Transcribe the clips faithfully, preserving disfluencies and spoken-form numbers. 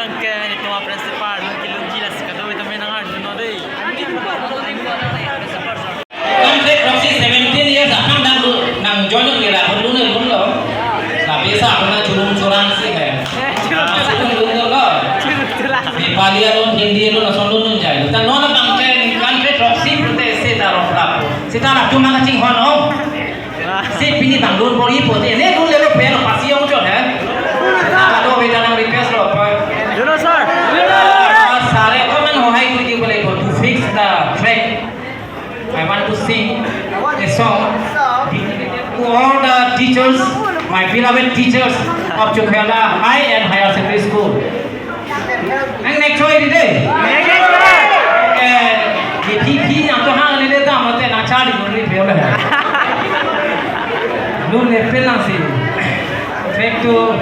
Ke, itum a-principal, lun kelunji lasi kadokave tame nangarjunon dei. Kan ke proxy seventeen years aphrang nang lu, nang join nira, lun lun lo. Tapi sa aphrang chulum churang si ke. Chulum lun lo. Nepali alun, Hindi alun, lason lun lun jai. Ta non abang ke kan ke proxy pute seta rap rap. Seta rap cuma kachinghon ong. Si pini bang lun bor-ipo te, ne lun lelo pen lo pasi ong chot he. Seta kadokave ta nang request lo pa. Jono sir. Ah, sir, ko man ho hai kuri ke bole ko to fix the track. I want to sing a song to all the teachers, my beloved teachers of Chokihola High and Higher Secondary School. Nang nek choi di dei. Eh, di phi phi nang to hang le dei ta mate nang charli nuri phe le. Lun le pen nang si. Track two.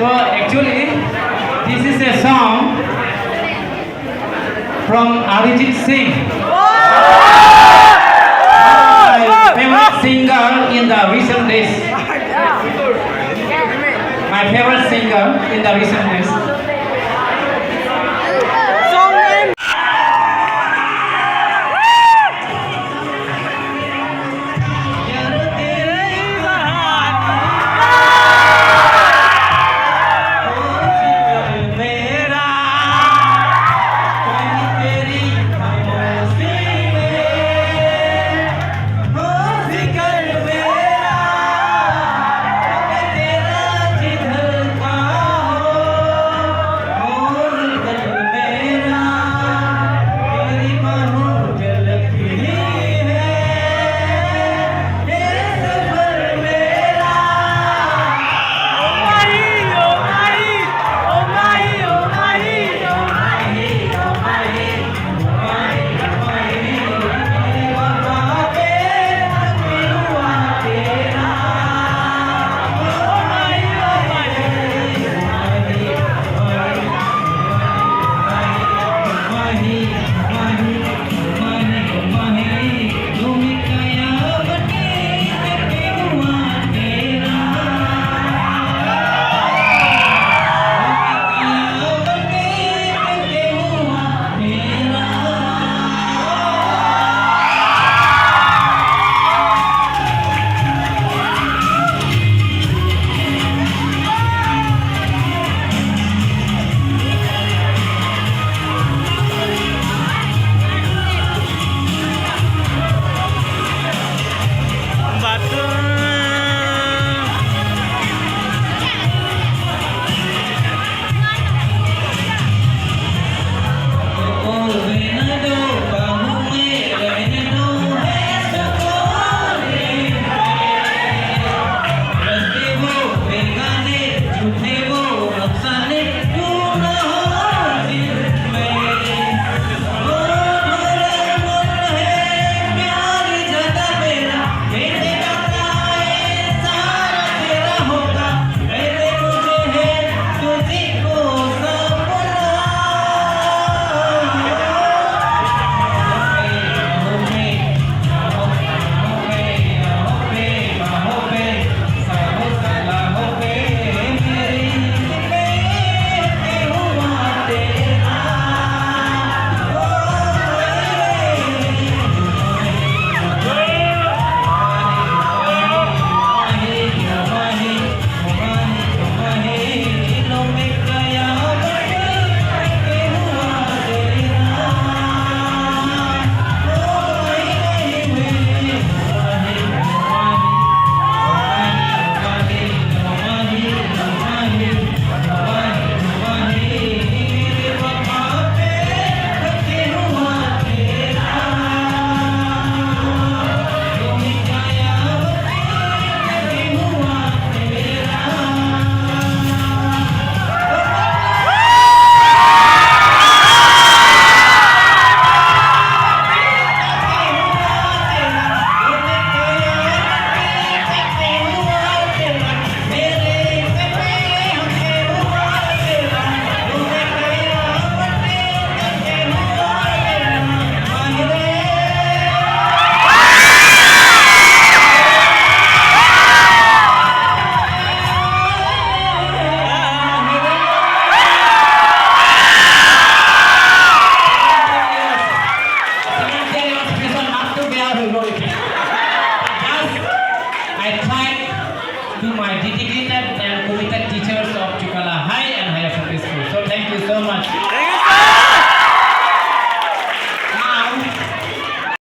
So actually, this is a song from Arijit Singh. My favorite singer in the recent days. My favorite singer in the recent days. dedicated and committed teachers of Chikala High and Higher Secondary School. So thank you so much.